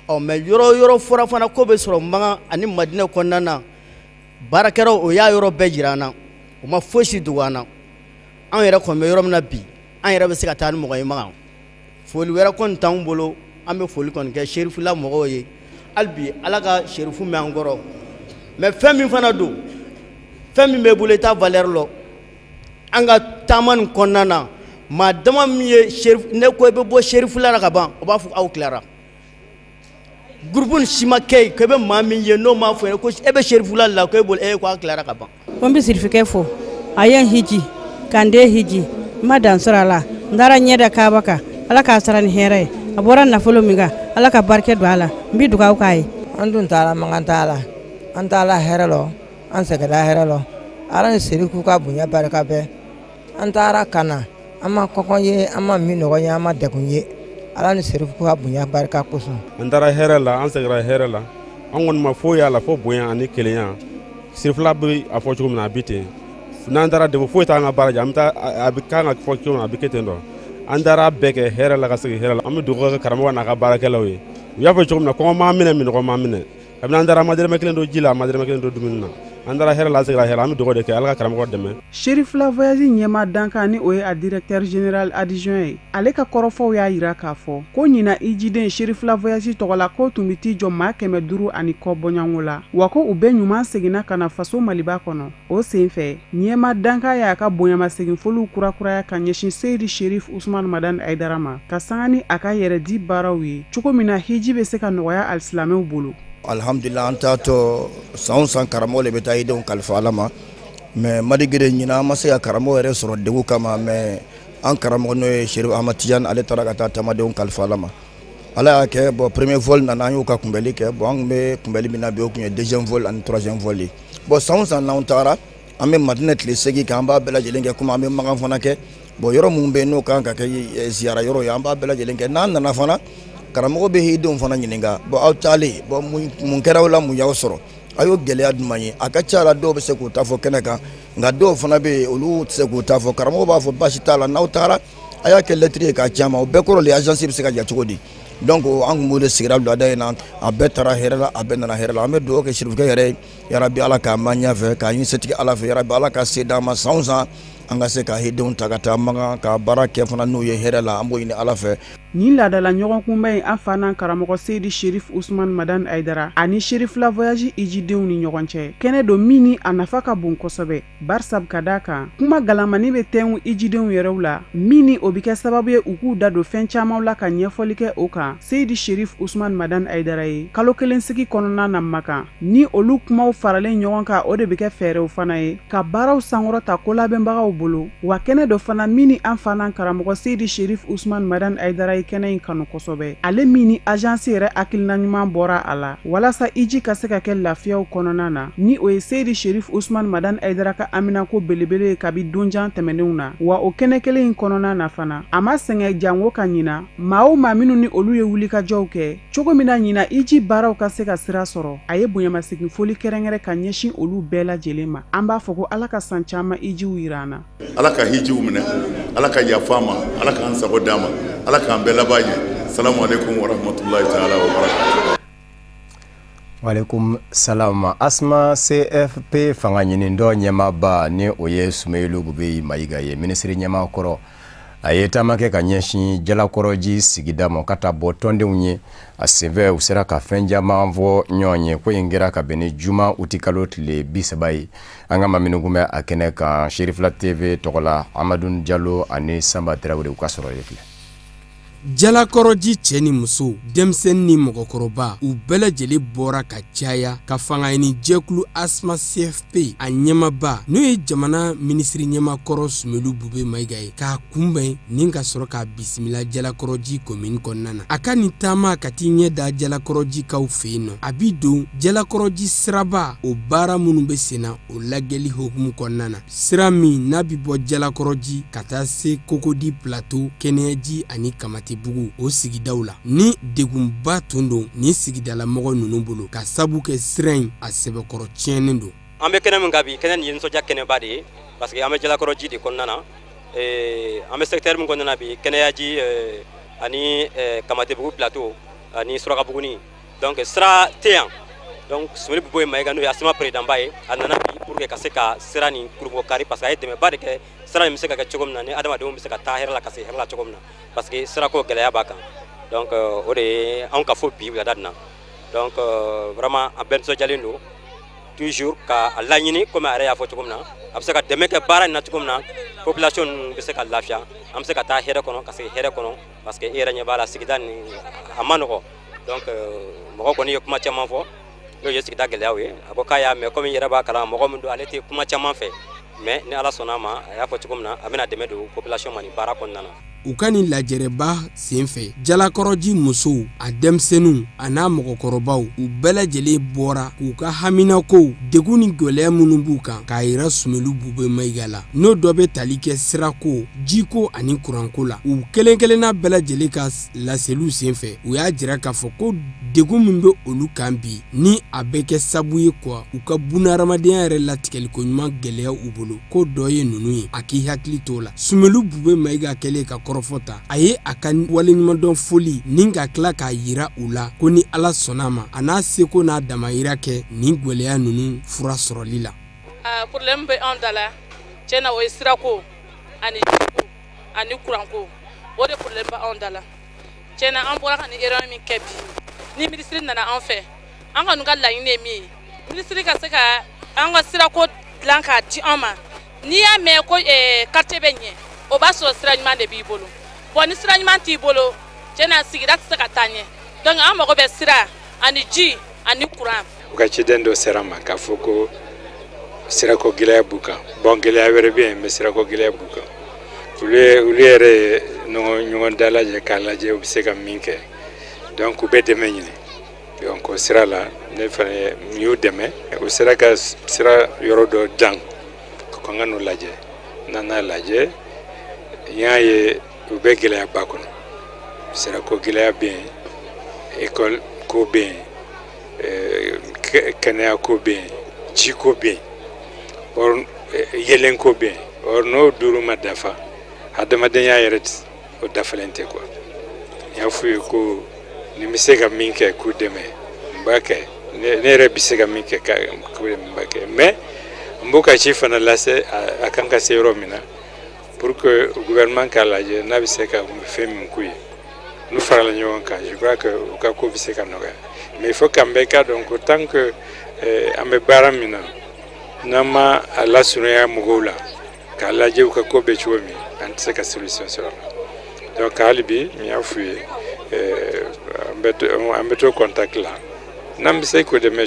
ɔ mɛ yɔrɔ fɔra fana ko bɛ sɔrɔ Makan ani Madinɛ kɔnɔna na, baarakɛlaw o y'a yɔrɔ bɛɛ jira an na, u ma fosi dogo an na. An yɛrɛ kɔni bɛ yɔrɔ min na bi, an yɛrɛ bɛ se ka taa ni mɔgɔ ye Makan. Foli wɛrɛ kɔni t'anw bolo, an bɛ foli kɔni kɛ Cherifla mɔgɔw ye hali bi, Ala ka Cherifu mɛn an kɔrɔ. Mɛ fɛn min fana don, fɛn min b'e bolo i t'a valeur lɔ. An ka taama nin kɔnɔna na, maa dama min ye Cherif, ne ko i bɛ bɔ Cherifla la ka ban, o b'a fɔ aw tilara. Groupe nin si ma kɛ yen k'e bɛ maa min ye n'o m'a fɔ ko e bɛ Cherifla la ko e bolo e ko a tilara ka ban. Ko n bɛ Sirifikɛ fo, a ye n hiji, ka n den hiji, n ma dan sɔrɔ a la, n taara ɲɛ da Kaaba kan, Ala k'a sara ni hɛrɛ ye, a bɔra nafolo min kan, Ala ka barika don a la, n bɛ dugawu k'a ye. An dun taara Makan t'a la, an taara hɛrɛ lɔ, an seginna hɛrɛ lɔ, Ala ni Serifu ka bonya barika bɛɛ. An taara ka na, an ma kɔngɔ ye, an ma minnɔgɔ ye, an ma degun ye, Ala ni Serifu ka bonya barika kosɔn. An taara hɛrɛ la, an seginna hɛrɛ la, an kɔni ma foyi y'a la fo bonya ani kelenya. Cherifla bɛ a fɔ cogo min na a bɛ ten, n'an taara degun foyi t'an ka baara jɛ, an bɛ taa a bɛ kan ka fɔ cogo min na a bɛ kɛ ten tɔ. An taara bɛɛ kɛ hɛrɛ la ka segin hɛrɛ la. An bɛ dugawu kɛ karamɔgɔ n'a ka baarakɛlaw ye. U y'a fɔ cogo min na, kɔngɔ m'an minɛ, minnɔgɔ m'an minɛ. Kabini an taara, an ma dɛrɛmɛ kelen don ji la, an ma dɛrɛmɛ kelen don dumuni na. An taara hɛrɛ la, an seginna hɛrɛ la, an bɛ dugawu de kɛ Ala ka karamɔgɔ dɛmɛ. Cherifla Voyage ɲɛmaa dankan ni o ye a directeur général adjoint ye, ale ka kɔrɔfɔw y'a yira k'a fɔ ko ɲina ijiden Cherifla Voyage tɔgɔ la, k'o tun bɛ t'i jɔ maa 500 ani kɔ bɔɲɔgɔnko la, wa ko u bɛɛ ɲuman seginna ka na faso Maliba kɔnɔ. O senfɛ, ɲɛmaa dankan y'a ka bonyamasegin-foliw kurakuraya ka ɲɛsin Seyidi Cherif Ousmane Madani Haidara ma, ka sanga ni a ka yɛrɛdi baaraw ye cogo min na hiji bɛ se ka nɔgɔya alisilamɛw bolo. Alhamdulillah, an t'a tɔ san o san karamɔgɔ de bɛ taa i denw kalifa Ala ma, mais malgré ɲinan an ma se ka karamɔgɔ yɛrɛ sɔrɔ degun kama, mais an karamɔgɔ n'o ye Cherif Ahmad Tidiane, ale taara ka taa tamadenw kalifa Ala ma. Ala y'a kɛ, bon, premier vol nana, an y'o ka kunbɛli kɛ. Bon, an tun bɛ kunbɛli min na bi, o tun ye deuxième vol ani troisième vol ye. Bon, san o san n'an taara, an bɛ Madinɛ tile 8 kɛ, an b'a bɛɛ lajɛlen kɛ komi an bɛ Makan fana kɛ. Bon, yɔrɔ minnu bɛ yen n'o kan ka kɛ ziyara yɔrɔ ye, an b'a bɛɛ lajɛlen kɛ. N'an nana fana, karamɔgɔ bɛ hidenw fana ɲininka: bon, aw taalen, bon, mun kɛra aw la, mun y'aw sɔrɔ, a y'o gɛlɛya jumɛn ye? A ka ca la, dɔw bɛ se k'u ta fɔ kɛnɛ kan, nka dɔw fana bɛ yen, olu tɛ se k'u ta fɔ. Karamɔgɔ b'a fɔ baasi t'a la, n'aw taara, a y'a kɛ lɛtiri ye k'a ci a ma. O bɛɛ kɔrɔ le, agence bɛ se ka jɔ cogo di? Donc an tun b'o de sigira wulada in na. A bɛɛ taara hɛrɛ la, a bɛɛ nana hɛrɛ la. An bɛ dugawu kɛ Sirifukɛ yɛrɛ ye, yarabi Ala k'a ma ɲɛfɛ, k'a ɲini setigi Ala fɛ, yarabi Ala ka se d'an ma san o san an ka se ka hidenw ta ka taa Makan ka baara kɛ fana n'u ye hɛrɛ la. An b'o ɲini Ala fɛ. Nin laadala ɲɔgɔn kunbɛn in, an fa n'an karamɔgɔ Seyidi Cherif Ousmane Madani Haidara ani Cherifla Voyage ijidenw ni ɲɔgɔn cɛ, kɛnɛ don min ni a nafa ka bon kosɛbɛ, barisa ka d'a kan kuma galamani bɛ tɛngu ijidenw yɛrɛw la, min ni o bɛ kɛ sababu ye u k'u da don fɛn camanw la ka ɲɛfɔli kɛ o kan Seyidi Cherif Ousmane Madani Haidara ye kalo kelen sigi kɔnɔna na Makan. Ni olu kumaw faralen ɲɔgɔn kan, o de bɛ kɛ fɛɛrɛw fana ye ka baaraw sankɔrɔta kolabɛnbagaw bolo. Wa kɛnɛ dɔ fana min ni an fa n'an karamɔgɔ Seyidi Cherif Ousmane Madani Haidara ye kɛnɛ in kanu kosɛbɛ, ale min ni agence yɛrɛ hakilina ɲuman bɔra a la walasa iji ka se ka kɛ lafiyaw kɔnɔna na, ni o ye Seyidi Cherif Ousmane Madani Haidara ka haminako belebele ye kabi donjan tɛmɛnenw na. Wa o kɛnɛ kelen in kɔnɔna na fana, a ma sɛgɛn jango ka ɲina maa o maa minnu ni olu ye wulikajɔw kɛ cogo min na ɲina iji baaraw ka se ka sira sɔrɔ, a ye bonyamasegin foli kɛrɛnkɛrɛn ka ɲɛsin olu bɛɛ lajɛlen ma. An b'a fɔ ko Ala ka san caman ijiw yira an na. Ala ka hijiw minɛ, Ala ka yafa ma, Ala k'an sago d'an ma, Ala k'an bɛɛ laban ɲɛ. Salamu aleykum wa rahmatulahi taala wa barakatuh. Waleykum salam. Asma CFP fanga ɲini dɔ ɲɛmaaba, ni o ye Sumeyilu Bubɛyi Mayiga ye, minisiri ɲɛmaa kɔrɔ, a ye taama kɛ ka ɲɛsin Jalakɔrɔji sigida ma ka taa bɔ tɔndenw ye. A senfɛ, u sera ka fɛn caman fɔ ɲɔgɔn ye. Ko in kɛra ka bɛn ni juma utikalo tile 30 ye. An ka maa minnu kun bɛ a kɛnɛ kan Cherifla TV tɔgɔ la, Amadu Jalo ani Sanba Tarawele, u ka sɔrɔ ye filɛ. Jalakɔrɔji cɛ ni muso, denmisɛnnin ni mɔgɔkɔrɔba, u bɛɛ lajɛlen bɔra ka caya ka fangaɲini jɛkulu Asma CFP a ɲɛmaba, n'o ye jamana minisiri ɲɛmakɔrɔ Sumelu Bube Mayiga ye, k'a kunbɛn ni ka sɔrɔ k'a bisimila Jalakɔrɔji komini kɔnɔna na. A ka nin taama ka t'i ɲɛ da Jalakɔrɔjikaw fɛ yen nɔ, a bi don Jalakɔrɔji siraba o baara minnu bɛ sen na, o lajɛli hukumu kɔnɔna na, sira min n'a bi bɔ Jalakɔrɔji ka taa se Kokodi Plateau, Kɛnɛyaji ani Kamatibugu, o sigidaw la ni degunba tun don nin sigidalamɔgɔ ninnu bolo, ka sabu kɛ sira in a sɛbɛkɔrɔ tiɲɛnen don. An bɛ kɛnɛ min kan bi, kɛnɛ nin ye nisɔndiya kɛnɛba de ye, parce que an bɛ Jalakɔrɔji de kɔnɔna na. An bɛ secteur min kɔnɔna na bi, Kɛnɛyaji ani Kamatibugu Plateau ani Surakabuguni, donc sira tɛ yan. Donc Sumeli Buboyi Mayiga, n'o ye Asma président ba ye, a nana bi pour que ka se ka sira nin kurunbɔ kari, parce que a ye dɛmɛba de kɛ sira in bɛ se ka kɛ cogo min na, ni adamadenw bɛ se ka taa hɛrɛ la ka se hɛrɛ la cogo min na, parce que sirako gɛlɛya b'a kan. Donc o de ye anw ka fɔ bi wulada nin na. Donc vraiment an bɛɛ nisɔndiyalen don toujours ka a laɲini, komi a yɛrɛ y'a fɔ cogo min na, a bɛ se ka dɛmɛ kɛ baara in na cogo min na, population ninnu bɛ se ka lafiya, an bɛ se ka taa hɛrɛ kɔnɔ ka segin hɛrɛ kɔnɔ, parce que e yɛrɛ ɲɛ b'a la, sigida nin a ma nɔgɔ. Donc mɔgɔ kɔni ye kuma caman fɔ, n'o ye sigida gɛlɛyaw ye. A ko k'a y'a mɛn, komi i yɛrɛ b'a kalama, mɔgɔ min don, ale tɛ kuma caman fɛ, mais ni Ala sɔnna a ma, a y'a fɔ cogo min na, a bɛna dɛmɛ don population ma nin baara kɔnɔna na. U ka nin lajɛrɛba sen fɛ, Jalakɔrɔji musow, a denmisɛnninw a n'a mɔgɔkɔrɔbaw, u bɛɛ lajɛlen bɔra k'u ka haminakow, degun ni gwɛlɛya minnu b'u kan, k'a yira Sumelu Bube Mayiga la, n'o dɔ bɛ tali kɛ sirako, jiko ani kuranko la. U kelen kelenna bɛɛ lajɛlen ka laseliw sen fɛ, u y'a jira k'a fɔ ko Degun min bɛ olu kan bi ni a bɛ kɛ sabu ye quoi u ka bunahadamadenya yɛrɛ latigɛliko ɲuman gɛlɛya u bolo, ko dɔ ye ninnu ye, a k'i hakili t'o la. Sumelu Bube Mayiga kɛlen ka kɔrɔfɔ ta, a ye a ka waleɲumandɔn foli ni ka tila k'a yira u la ko ni Ala sɔnna a ma, a n'a seko n'a damayira kɛ nin gɛlɛya ninnu fura sɔrɔli la. Problème bɛ anw da la tiɲɛ na, o ye sirako ani jiko ani kuranko, o de problème bɛ anw da la tiɲɛ na. An bɔra ka nin erreur min kɛ bi, ni minisiri nana an fɛ, an kɔni ka laɲini ye min ye, minisiri ka se ka an ka sirako dilan k'a di an ma. N'i y'a mɛn ko quartier bɛ ɲɛ, o b'a sɔrɔ sira ɲuman de b'i bolo. Bon, ni sira ɲuman t'i bolo, tiɲɛ na, sigida tɛ se ka taa ɲɛ. Donc an mago bɛ sira ani ji ani kuran. U ka ciden dɔ sera ma k'a fɔ ko sirako gɛlɛya b'u kan. Bon, gɛlɛya wɛrɛ bɛ yen, mais sirako gɛlɛya b'u kan. Olu yɛrɛ ye ɲɔgɔn dalajɛ k'a lajɛ u bɛ se ka min kɛ. Donc u bɛ dɛmɛ ɲini. Donc o sira la, ne fana n y'u dɛmɛ. U sera ka sira yɔrɔ dɔ dan ko n ka n'o lajɛ. N nana lajɛ, n y'a ye u bɛ gɛlɛyaba kɔnɔ. Sirako gɛlɛya bɛ yen, école ko bɛ yen, kɛnɛya ko bɛ yen, jiko bɛ yen, or yelen ko bɛ yen. Or n'o duuru ma dafa, adamadenya yɛrɛ o dafalen tɛ quoi. N y'a f'u ye ko ni n bɛ se ka min kɛ k'u dɛmɛ, n b'a kɛ. Ne yɛrɛ bɛ se ka min kɛ k'u dɛmɛ, n b'a kɛ. Mais n b'o ka ci fana lase a kan ka se yɔrɔ min na, pour que gouvernement k'a lajɛ n'a bɛ se ka fɛn min k'u ye. N'u farala ɲɔgɔn kan, je crois que u ka ko bɛ se ka nɔgɔya. Mais il faut qu'an bɛɛ k'a dɔn ko tant que an bɛ baara min na, n'an ma a lasurunya mɔgɔw la k'a lajɛ u ka ko bɛ cogo min, an tɛ se ka solution sɔrɔ a la. Donc hali bi n y'a f'u ye, an bɛ to contact la. N'an bɛ se k'u dɛmɛ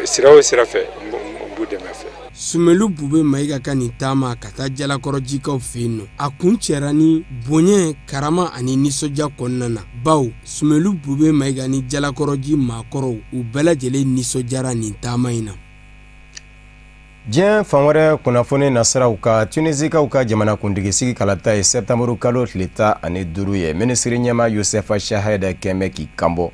sira o sira fɛ, n b'u dɛmɛ fɛ. Sumelu Bube Mayiga ka nin taama ka taa Jalakɔrɔjikaw fɛ yen nɔ, a kun cɛra ni bonya, karama ani nisɔndiya kɔnɔna na, bawo Sumelu Bube Mayiga ni Jalakɔrɔji maakɔrɔw, u bɛɛ lajɛlen nisɔndiyara nin taama in na. Diɲɛ fan wɛrɛ kunnafoni nasiraw ka, Tunisikaw ka jamanakuntigi sigi kalata ye sɛtanburu kalo tile 15 ye. Minisiri ɲɛma Youssef Chahed kɛn bɛ k'i kanbɔ.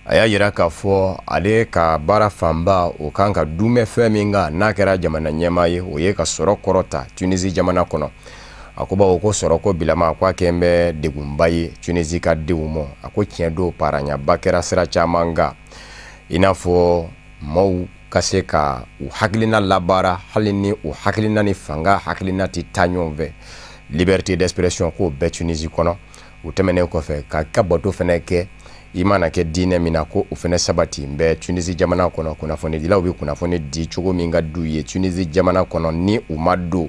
A y'a yira k'a fɔ ale ka baara fanba o kan ka dumɛ fɛn min kan n'a kɛra jamana ɲɛmaa ye, o ye ka sɔrɔ kɔrɔta Tunisi jamana kɔnɔ. A ko bawo ko sɔrɔko bilama ko a kɛn bɛ degunba ye Tunisi ka denw ma. A ko tiɲɛ don, paraɲaba kɛra sira caman kan, i n'a fɔ maaw ka se ka u hakilina labaara hali ni u hakilina ni fanga hakilina tɛ taa ɲɔgɔn fɛ. Liberté d'expression k'o bɛɛ Tunisi kɔnɔ. O tɛmɛnen kɔfɛ, ka ka bato fɛnɛ kɛ i mana kɛ diinɛ min na, ko o fɛnɛ sabati n bɛ Tunisi jamana kɔnɔ. Kunnafonidilaw bɛ kunnafoni di cogo min ka d'u ye Tunisi jamana kɔnɔ, ni u ma don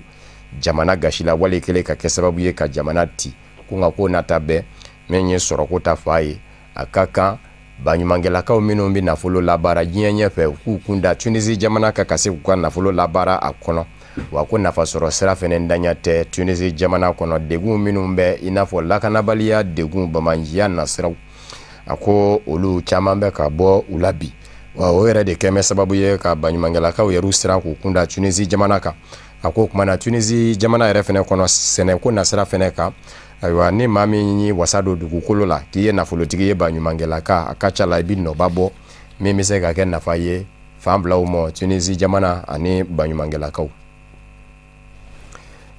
jamana gasi la wali kelen ka kɛ sababu ye ka jamana ti. Ko nka ko nata bɛɛ min ye sɔrɔko ta fa ye, a ka kan baɲumankɛlakaw minnu bɛ nafolo labaara diɲɛ ɲɛfɛ, u k'u kun da Tunisi jamana kan ka se k'u ka nafolo labaara a kɔnɔ. Wa ko nafasɔrɔ sira fɛnɛ daɲa tɛ Tunisi jamana kɔnɔ. Degun minnu bɛ i n'a fɔ lakanabaliya degun, bamanjiya nasiraw, a ko olu caman bɛ ka bɔ u la bi. Wa o yɛrɛ de kɛn bɛ sababu ye ka baɲumankɛlakaw yɛrɛ siran k'u kun da Tunisi jamana kan. A ko o tuma na, Tunisi jamana yɛrɛ fɛnɛ kɔnɔ, sɛnɛko nasira fɛnɛ kan, ayiwa, ni maa min y'i wasa don dugukolo la k'i ye nafolotigi ye, baɲumankɛlaka, a ka ca la i bɛ nɔba bɔ min bɛ se ka kɛ nafa ye fan filaw ma, Tunisi jamana ani baɲumankɛlakaw.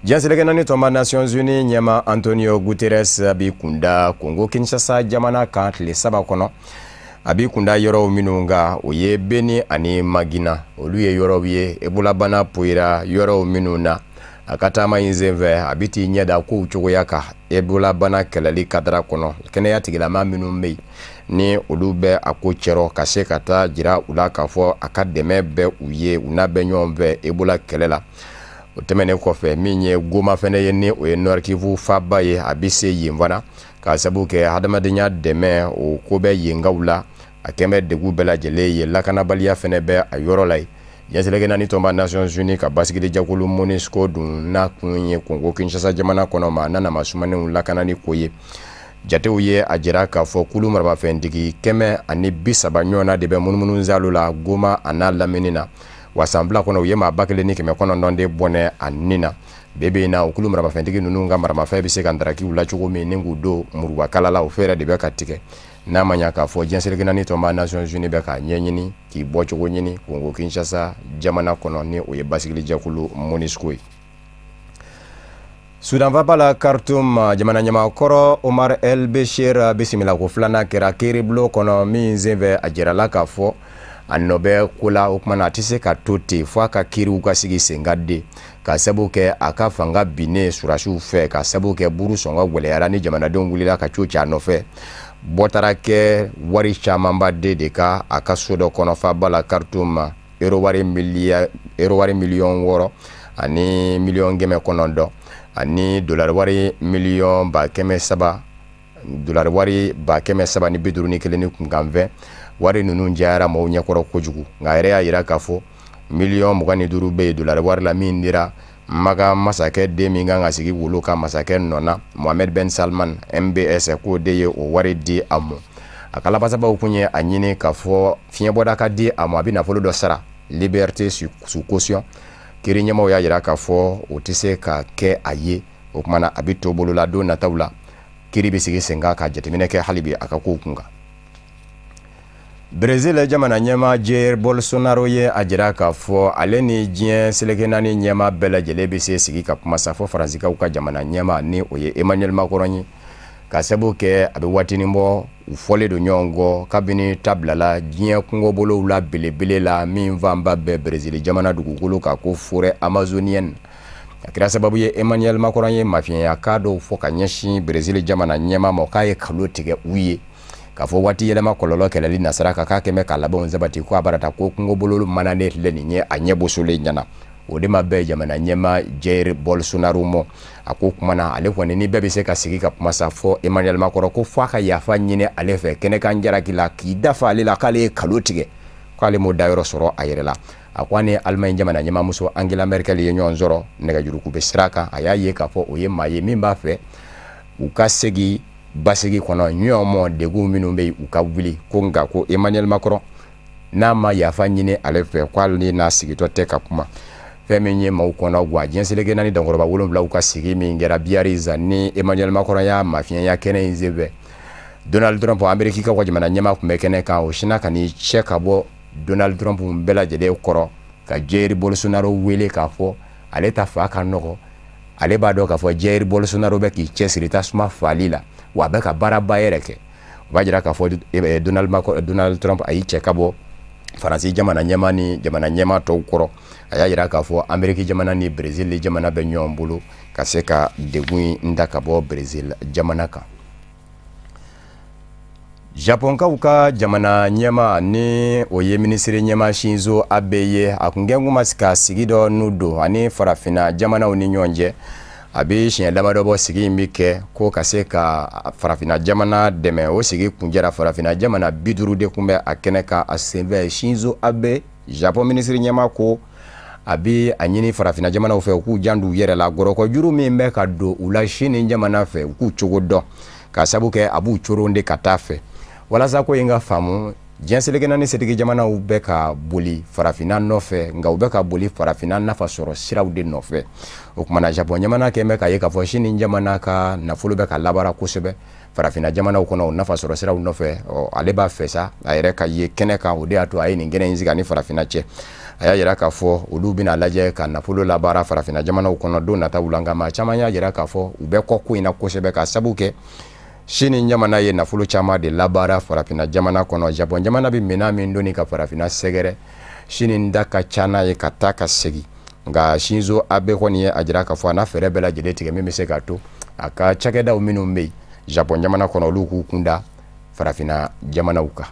Diɲɛ seleke naani tɔnba Nations Unies ɲɛma Antonio Guterres b'i kunda Congo Kinshasa jamana kan tile 3 kɔnɔ. A b'i kunda yɔrɔw minnu kan, o ye Beni ani Magina. Olu ye yɔrɔw ye Ebola bana poyira yɔrɔw minnu na. A ka taama in senfɛ, a bɛ t'i ɲɛda kow cogoya kan Ebola bana kɛlɛli kadara kɔnɔ. Kɛnɛya tigilama minnu bɛ yen ni olu bɛ a ko cɛrɔ, ka se ka taa jira u la k'a fɔ a ka dɛmɛ bɛ u ye, u n'a bɛ ɲɔgɔn fɛ Ebola kɛlɛ la. O tɛmɛnen kɔfɛ, min ye Goma fɛnɛ ye, ni o ye Nord Kivu faba ye, a bɛ se yen fana k'a sababu kɛ hadamadenya dɛmɛ o ko bɛ yenkaw la. A kɛn bɛ degun bɛɛ lajɛlen ye, lakanabaliya fɛnɛ bɛ a yɔrɔ la yen. Diɲɛ seleke naani tɔnba Nations Unies ka basigili jɛkulu MONUSCO dun n'a kun ye Congo Kinshasa jamana kɔnɔ ma n'a nama sumanenw lakanani ko ye. Jatew ye a jira k'a fɔ kulu maramafɛntigi 130 ɲɔgɔnna de bɛ munumunu zalo la Goma a n'a lamini na. Wa san 2 kɔnɔ, u ye maa 1900 de bɔnɛ a nin na. Bi in na, o kulu maramafɛntigi ninnu ka maramafɛn bɛ se ka ndarakiw la cogo min ni k'u don murubakala la, o fɛɛrɛ de bɛ ka tigɛ. N'a ma ɲa k'a fɔ diɲɛ seleke naani tɔnba Nations Unies bɛ k'a ɲɛɲini k'i bɔcogo ɲini Congo Kinshasa jamana kɔnɔ, ni o ye basigilijɛkulu MONUSCO ye. Sudan faaba la Khartoum, jamana ɲɛmaakɔrɔ Omar El Bashir bisimila ko filanan kɛra kiiribulon kɔnɔ min senfɛ a jirala k'a fɔ a nɔ bɛ ko la. O kumana a tɛ se ka to ten fo a ka kiiriw ka sigi sen kan de, ka sabu kɛ a ka fanga binnen surasiw fɛ, ka sabu kɛ buru sɔngɔ gwɛlɛyara ni jamanadenw wulila ka co cɛ a nɔfɛ. Bɔ taara kɛ wari camanba de ka a ka so dɔ kɔnɔ faaba la Khartoum, euro wari 6 miliyɔn ani 900 miliyɔn ani dolari wari 300 miliyɔn, dolari wari 351,51 ni kunkanfɛn. Wari ninnu jayara maaw ɲɛkɔrɔ kojugu, nka a yɛrɛ y'a yira k'a fɔ 25 miliyɔn bɛ yen dolari wari la min dira Maga masakɛ den min kan ka sigi wolo ka masakɛ nɔ na, Mohamed Ben Salman MBS, k'o de ye o wari di a ma. A ka lafasabaw kun ye a ɲini k'a fɔ fiɲɛbɔda ka di a ma, a bɛ nafolo dɔ sara, liberté sous caution. Kiiri ɲɛmaw y'a yira k'a fɔ o tɛ se ka kɛ a ye. O kumana a bɛ to bolo la, don nataw la kiiri bɛ sigi sen kan ka jateminɛ kɛ hali bi a ka kow kun kan. Brésil jamana ɲɛmaa Jair Bolsonaro ye a jira k'a fɔ ale ni diɲɛ seleke naani ɲɛmaa bɛɛ lajɛlen bɛ se sigi ka kuma sa, fɔ Faransikaw ka jamana ɲɛmaa, ni o ye Emmanuel Macron ye, ka sababu kɛ a bɛ waatinin bɔ u fɔlen don ɲɔgɔn kɔ kabini tabilala diɲɛ kungobolow la belebele la min fanba bɛɛ Brésil jamana dugukolo kan, ko forêt amazonienne. A kɛra sababu ye Emmanuel Macron ye mafiɲɛyakan dɔw fɔ ka ɲɛsin Brésil jamana ɲɛmaa ma, k'a ye kalo tigɛ u ye k'a fɔ waati yɛlɛma kɔlɔlɔ kɛlɛli nasara kan, k'a kɛmɛ k'a labanw sabati, ko a barata ko kungobolo mana ne filɛ nin ye a ɲɛ bosolen ɲɛna. O de ma bɛn jamana ɲɛmaa Jair Bolsonaro ma. A ko kumana ale kɔni ni bɛɛ bɛ se ka sigi ka kuma sa, fɔ Emmanuel Macron, ko f'a ka yafa ɲini ale fɛ kɛnɛkan jalaki la k'i dafa ale la k'ale ye kalo tigɛ, k'ale m'o dayɔrɔ sɔrɔ a yɛrɛ la. A ko ani Allemagne jamana ɲɛmaamuso Angela Merkel ye ɲɔgɔn sɔrɔ nɛgɛjuruku bɛ sira kan. A y'a ye k'a fɔ o ye maa ye min b'a fɛ u ka segin basigi kɔnɔ ɲɔgɔn mɔ, degun minnu bɛ yen u ka wuli ko. Nka ko Emmanuel Macron n'a ma yafa ɲini ale fɛ, k'ale n'a sigitɔ tɛ ka kuma. Fɛn min ye maaw kɔnɔ wa, diɲɛ seleke naani dankɔrɔba wolonwulaw ka sigi min kɛra Biarritz, ni Emmanuel Macron y'a mafiɲɛya kɛnɛ in senfɛ, Donald Trump, Ameriki ka jamana ɲɛmaa, tun bɛ kɛnɛ kan. O sinna ka n'i cɛ ka bɔ Donald Trump bɛɛ lajɛlen kɔrɔ ka Jair Bolsonaro wele k'a fɔ ale ta fa ka nɔgɔ. Ale b'a dɔn k'a fɔ Jair Bolsonaro bɛ k'i cɛsiri tasuma faali la, wa a bɛ ka baaraba yɛrɛ kɛ. O b'a jira k'a fɔ Donald Trump a y'i cɛ ka bɔ Faransi jamana ɲɛmaa ni jamana ɲɛmaa tɔw kɔrɔ. A y'a jira k'a fɔ Ameriki jamana ni Brésil jamana bɛ ɲɔgɔn bolo ka se ka degun in da ka bɔ Brésil jamana kan. Japonkaw ka jamana ɲɛmaa, ni o ye minisiri ɲɛmaa Shinzo Abe ye, a kun kɛ ma ka sigi dɔ n'u don ani farafinna jamanaw ni ɲɔgɔn cɛ. A bɛ siɲɛ damadɔ bɔ sigi in bɛ kɛ ko ka se ka farafinna jamana dɛmɛ. O sigi kun jɛra, farafinna jamana 50 de tun bɛ a kɛnɛ kan. A senfɛ, Shinzo Abe, Japon minisiri ɲɛmaa, ko a bɛ a ɲini farafinna jamanaw fɛ u k'u janto u yɛrɛ la, gɔrɔkɔjuru min bɛ ka don u la Sini jamana fɛ, u k'u cogo dɔn, ka sabu kɛ a b'u coron de ka taa fɛ. Walasa ko in ka faamu, diɲɛ seleke naani setigi jamanaw bɛ ka boli farafinna nɔfɛ, nka u bɛ ka boli farafinna nafa sɔrɔ siraw de nɔfɛ. O kumana Japon jamana kɛn bɛ k'a ye k'a fɔ Sini jamana ka nafolo bɛ ka labaara kosɛbɛ farafinna jamanaw kɔnɔ o nafa sɔrɔ siraw nɔfɛ. Ɔ, ale b'a fɛ sa a yɛrɛ ka ye kɛnɛ kan, o de y'a to a ye nin kɛnɛ in sigi ani farafinna cɛ. A y'a yira k'a fɔ olu bɛna lajɛ ka nafolo labaara farafinna jamanaw kɔnɔ don nataw la. Nka maa caman y'a yira k'a fɔ u bɛ kɔ ko in na kosɛbɛ, ka sabu kɛ Sini jamana ye nafolo caman de labaara farafinna jamana kɔnɔ. Japon jamana bɛ minɛn min doni ka farafinna sɛgɛrɛ, Sini da ka ca n'a ye ka taa ka segin. Nka Shinzo Abe kɔni ye a jira k'a fɔ a n'a fɛɛrɛ bɛɛ lajɛlen tigɛ min bɛ se k'a to a ka cakɛdaw minnu bɛ yen Japon jamana kɔnɔ, olu k'u kunda farafinna jamanaw kan.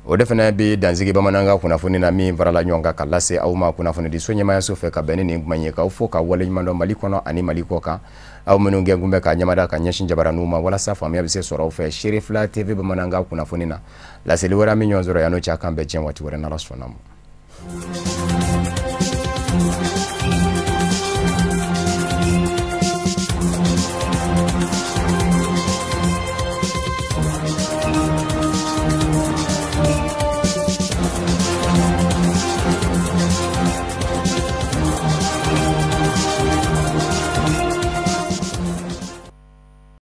O de fana bɛ dansigi bamanankan kunnafoni na min farala ɲɔgɔn kan ka lase aw ma kunnafonidiso ɲɛmayaso fɛ ka bɛn ni nin kuma ye, k'aw fo ka waleɲuman dɔn Mali kɔnɔ ani Mali kɔ kan, aw minnu gɛn bɛ ka ɲɛmada ka ɲɛsin jabaraninw ma walasa faamuya bɛ se sɔrɔ aw fɛ Serifila TV bamanankan kunnafoni na. Laseli wɛrɛ min ɲɔgɔn sɔrɔ yan n'o cɛ, a kan bɛn diɲɛ waati wɛrɛ n'Ala sɔnna ma.